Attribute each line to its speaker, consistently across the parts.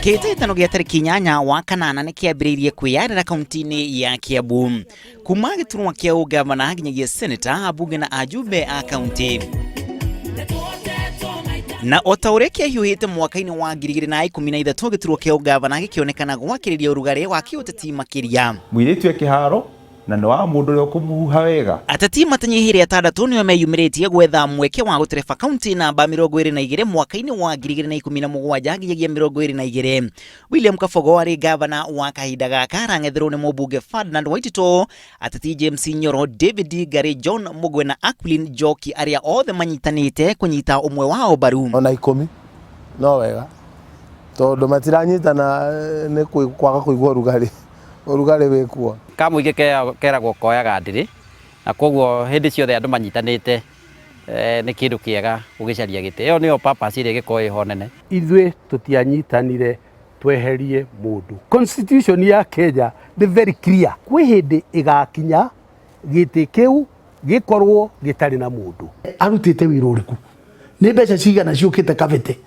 Speaker 1: Kĩhĩtahĩtano gĩa tarĩki 8 wa kanana nĩ kĩambĩrĩirie kwĩyarĩra kaunti-inĩ ya Kiambu kuma gĩturwa kĩa ũgavana nginyagia seneta, ambunge na ajumbe a kaunti. Na o ta ũrĩa kĩahiũhĩte mwaka-inĩ wa 2013, gĩturwa kĩa ũgavana gĩkĩonekana gwakĩrĩria ũrugarĩ wa kĩũteti makĩria.
Speaker 2: Mũirĩtu e kĩharo na nĩ wa mũndũ ũrĩa ũkũmũhuha wega.
Speaker 1: Ateti matanyihĩire atandatũ nĩo meyumĩrĩtie gwetha mweke wa gũtereba kaunti namba 22 mwaka-inĩ wa 2017 nginyagia 22. William Kabogo arĩ gavana wa kahinda gaka arang'etherwo nĩ mũmbunge Ferdinand Waititũ, ateti James Nyoro, David Ngari, John Mugwe na Aquilin Njoki arĩa othe manyitanĩte kũnyita ũmwe wao mbaru.
Speaker 3: Ona 10 no wega tondũ matiranyitana nĩ kwaga kũigua ũrugarĩ, ũrugarĩ wĩ kuo.
Speaker 4: Kamũingĩ keragwo koyaga ndĩrĩ, na koguo hĩndĩ ciothe andũ manyitanĩte nĩ kĩndũ kĩega gũgĩcaria gĩtĩ. Ĩyo nĩyo purpose ĩrĩa ĩgĩkoragwo ĩho nene.
Speaker 5: Ithuĩ tũtianyitanire tweherie mũndũ. Constitution ya Kenya nĩ very clear. Kwĩ hĩndĩ ĩgakinya gĩtĩ kĩu gĩkorwo gĩtarĩ na mũndũ.
Speaker 6: Arutĩte wĩra ũrĩkũ? Nĩ mbeca cigana ciũkĩte Kabete?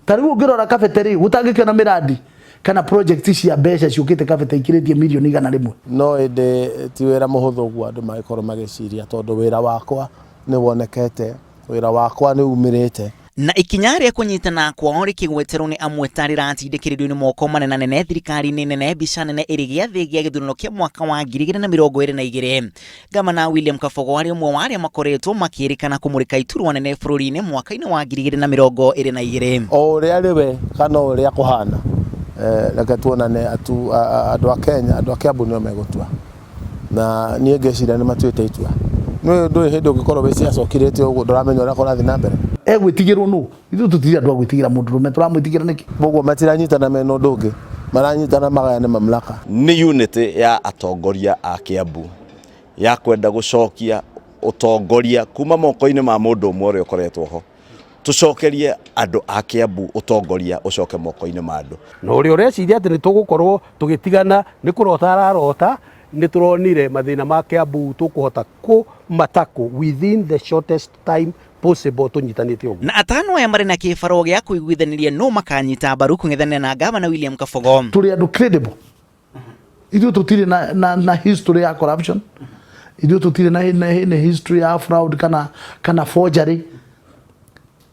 Speaker 6: Ta rĩu ũngĩrora Kabete rĩ, gũtangĩkĩona mĩrandi kana project cia mbeca ciũkĩte Kabete ikĩrĩtie mirioni 100.
Speaker 3: No ĩndĩ ti wĩra mũhũthũ ũguo andũ magĩkorwo magĩciria tondũ wĩra wakwa nĩ wonekete, wĩra wakwa nĩ umĩrĩte.
Speaker 1: Na ikinya rĩa kũnyitana kwao rĩkĩgweterwo nĩ amwe ta rĩratindĩkĩrĩrio nĩ moko manenanene thirikari-inĩ nene, mbica nene ĩrĩ gĩathĩ gĩa gĩthurano kĩa mwaka wa 2022. Gavana William Kabogo arĩ ũmwe wa arĩa makoretwo makĩrĩkana kũmũrĩka iturwa nene bũrũri-inĩ mwaka-inĩ wa 2022.
Speaker 3: O ũrĩa arĩ we kana o ũrĩa kũhana, reke tuonane andũ a Kenya, andũ a Kiambu nĩo megũtua. Na niĩ ngeciria nĩ matuĩte itua. Nĩ ndũĩ hĩndĩ ũngĩkorwo wĩ siasa ũkirĩte ũguo ndũramenya ũrĩa kũrathiĩ na mbere.
Speaker 6: Egwĩtigĩrwo nũ? Ithuĩ tũtirĩ andũ a gwĩtigĩra mũndũrũme, tũramwĩtigĩra nĩkĩ?
Speaker 3: Koguo matiranyitana mena ũndũ ũngĩ, maranyitana magayane mamlaka.
Speaker 7: Nĩ unity ya atongoria a Kiambu ya kwenda gũcokia ũtongoria kuma moko-inĩ ma mũndũ ũmwe ũrĩa ũkoretwo ho, tũcokerie andũ a Kiambu ũtongoria ũcoke moko-inĩ ma andũ.
Speaker 5: Na ũrĩa ũreciria atĩ nĩ tũgũkorwo tũgĩtigana nĩ kũrota ararota, nĩ tũronire mathĩna ma Kiambu tũkũhota kũmatakũ within the shortest time possible tũnyitanĩte ũguo.
Speaker 1: Na atano aya marĩ na kĩbarũa gĩa kũiguithanĩria nũ makanyita mbaru kũng'ethanĩra na gavana William Kabogo.
Speaker 6: Tũrĩ andũ credible. Ithuĩ tũtirĩ na, na, na history ya corruption. Ithuĩ tũtirĩ na, na, na history ya fraud kana forgery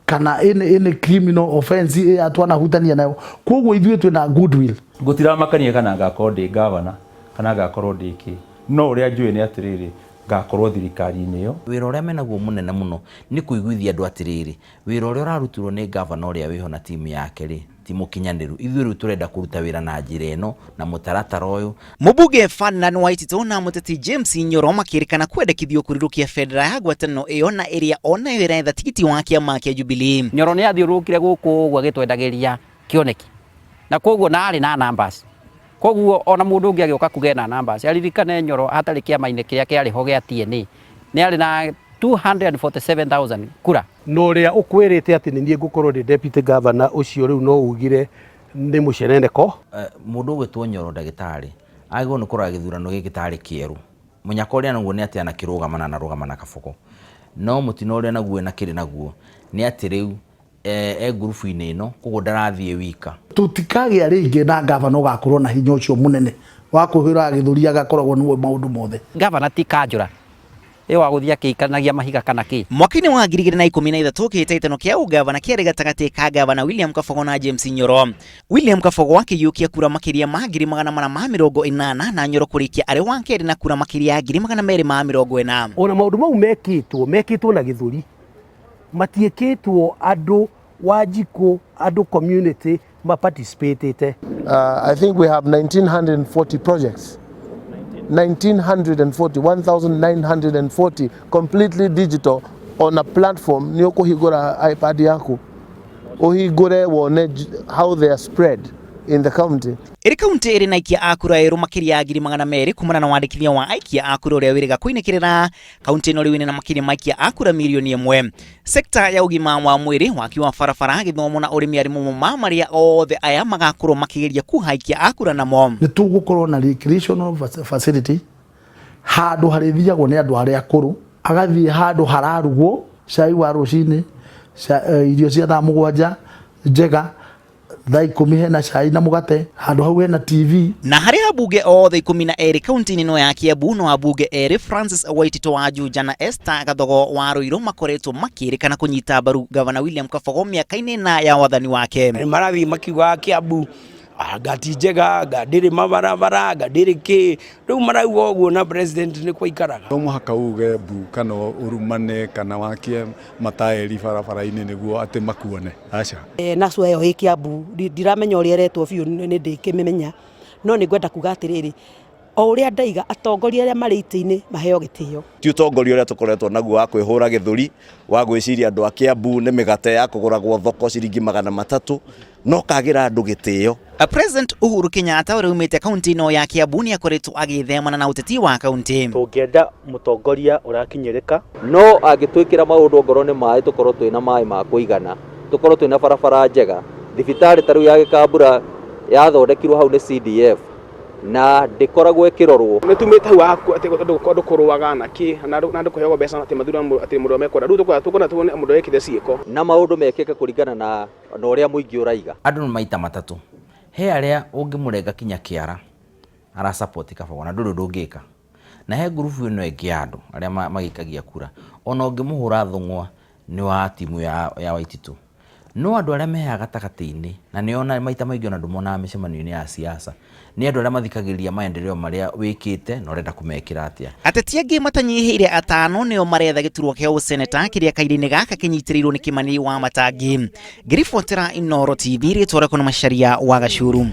Speaker 6: kana any criminal offense ĩrĩa twanahutania nayo. Koguo ithuĩ twĩna goodwill.
Speaker 2: Gũtiramakania kana ngakorwo ndĩ gavana kana ngakorwo ndĩ kĩ, no ũrĩa njũĩ nĩ atĩrĩrĩ, ngakorwo thirikari-inĩ ĩyo.
Speaker 8: Wĩra ũrĩa menaguo mũnene mũno nĩ kũiguithia andũ atĩrĩrĩ, wĩra ũrĩa ũrarutirwo nĩ gavana ũrĩa wĩho na timu yake rĩ, ti mũkinyanĩru. Ithuĩ rĩu tũrenda kũruta wĩra na njĩra ĩno na mũtaratara ũyũ.
Speaker 1: Mũmbunge Ferdinand Waititũ na mũteti James Nyoro makĩrĩkana kwendekithio kũrirũkia bendera ya ngwatanĩro ĩyo na ĩrĩa onayo ĩretha tigiti wa kĩama kĩa Jubilee.
Speaker 4: Nyoro nĩ athiũrũrũkire gũkũ ũguo agĩtwendagĩria kĩoneki, na koguo na arĩ na numbers, koguo ona mũndũ ũngĩ agĩũka kuga ena numbers aririkane Nyoro hatarĩ kĩama-inĩ kĩrĩa kĩarĩ ho gĩa TNA nĩ arĩ na 247,000 kura.
Speaker 5: Na ũrĩa ũkwĩrĩte atĩ nĩ niĩ ngũkorwo ndĩ deputy governor ũcio rĩu no ugire nĩ mũceneneko.
Speaker 8: Mũndũ ũgwĩtwo Nyoro ndagĩtarĩ agĩrĩirwo nĩ kũrora gĩthurano gĩkĩ tarĩ kĩerũ. Mũnyaka ũrĩa naguo nĩ atĩ anakĩrũgama na anarũgama na Kabogo. No mũtino ũrĩa naguo enakĩrĩ naguo nĩ atĩ rĩu e ngurubu-inĩ ĩno koguo ndarathiĩ wika.
Speaker 6: Tũtikagĩa rĩngĩ na gavana ũgakorwo na hinya ũcio mũnene wa kwĩhũra gĩthũri agakoragwo nĩwe maũndũ mothe.
Speaker 4: Gavana ti kanjũra ĩ wa gũthiĩ akĩikanagia mahiga kana kĩ.
Speaker 1: Mwaka-inĩ wa 2013 kĩhĩtahĩtano kĩa ũgavana kĩarĩ gatagatĩ ka gavana William Kabogo na James Nyoro. William Kabogo akĩiyũkia kura makĩria ma 480,000 na Nyoro kũrĩkia arĩ wa kerĩ na kura makĩria ya 240,000.
Speaker 5: Ona maũndũ mau mekĩtwo, mekĩtwo na gĩthũri, matiĩkĩtwo andũ Wanjikũ, andũ community ma participatĩte.
Speaker 3: I think we have 1940 projects. 1940, 1940 completely digital on a platform. Nĩ ũkũhingũra iPad yaku ũhingũre wone how they are spread in the county.
Speaker 1: Ĩrĩ kaunti ĩrĩ na aikia a kura erũ makĩria ya 200,000 kumana na wandĩkithia wa aikia a kura ũrĩa wĩrĩga kũinĩkĩrĩra. Kaunti ĩno rĩu ĩrĩ na makĩria ma aikia a kura mirioni 1. Sekta ya ũgima wa mwĩrĩ, waki wa barabara, gĩthomo na ũrĩmi arĩ mamwe ma marĩa othe aya magakorwo makĩgeria kuha aikia a kura namo.
Speaker 6: Nĩ tũgũkorwo na recreational facility handũ harĩthiagwo nĩ andũ arĩa akũrũ, agathiĩ handũ hararugwo cai wa rũcinĩ, irio cia thaa 7 njega. Thaa 10 hena cai na mũgate, handũ hau hena TV.
Speaker 1: Na harĩ ambunge othe 12 kaunti-inĩ ĩno ya Kiambu no ambunge erĩ Francis Waititũ wa Juja na Esther Gathogo wa Ruiru makoretwo makĩrĩkana kũnyita mbaru Gavana William Kabogo mĩaka-inĩ ĩna ya wathani wake.
Speaker 9: Nĩ marathiĩ makiugaga Kiambu anga ti njega, anga ndĩrĩ mabarabara, anga ndĩrĩ kĩ. Rĩu marauga ũguo na president nĩ kwaikaraga.
Speaker 10: To mũhaka uge mbu kana ũrumane kana wakie mataĩri barabara-inĩ nĩguo atĩ makuone, aca.
Speaker 11: Nasua ĩyo ĩ Kiambu ndiramenya ũrĩa ĩretwo biũ nĩ ndĩkĩmĩmenya, no nĩ ngwenda kuga atĩrĩrĩ, o ũrĩa ndaiga atongoria arĩa marĩ itĩ-inĩ maheo gĩtĩo.
Speaker 7: Ti ũtongoria ũrĩa tũkoretwo naguo wa kwĩhũra gĩthũri, wa gwĩciria andũ a Kiambu nĩ mĩgate ya kũgũragwo thoko ciringi 300, no kagĩra andũ gĩtĩo.
Speaker 1: President Uhuru Kenyatta ũrĩa umĩte kaunti ĩno ya Kiambu nĩ akoretwo agĩthemana na ũteti wa kaunti.
Speaker 12: Tũngĩenda mũtongoria ũrakinyĩrĩka.
Speaker 13: No angĩtwĩkĩra maũndũ ongorwo nĩ maĩ tũkorwo twĩna maĩ ma kũigana, tũkorwo twĩna barabara njega, thibitarĩ ta rĩu ya Gĩkambura yathondekirwo hau nĩ CDF na ndĩkoragwo ĩkĩrorwo.
Speaker 14: Nĩ tumĩte hau atĩ andũ kũrũaga na kĩ na andũ kũheagwo mbeca atĩ mathure atĩ mũndũ ũrĩa mekwenda. Rĩu tũkwenda tuone mũndũ ũrĩa wĩkĩte ciĩko.
Speaker 13: Na maũndũ mekĩke kũringana na ũrĩa mũingĩ ũraiga.
Speaker 8: Andũ nĩ maita matatũ, he arĩa ũngĩmũrenga kinya kĩara ara support Kabogo na ndũrĩ ũndũ ũngĩka. Na he ngurubu ĩno ĩngĩ ya andũ arĩa magĩikagia kura, ona ũngĩmũhũra thũng'wa nĩ wa timu ya Waititũ. No andũ arĩa me haha gatagatĩ-inĩ, na nĩo ona maita maingĩ ona ndũmonaga mĩcemanio-inĩ ya siasa, nĩ andũ arĩa mathikagĩrĩria maendeleo marĩa wĩkĩte na ũrenda kũmekĩra atĩa.
Speaker 1: Ateti angĩ matanyihĩire atano nĩo maretha gĩturwa kĩa ũseneta kĩrĩa kahinda-inĩ gaka kĩnyitĩrĩirwo nĩ Kĩmani Wamatangi. Ngĩribotera Inooro TV rĩtwa rĩakwa nĩ Macharia wa Gacuru.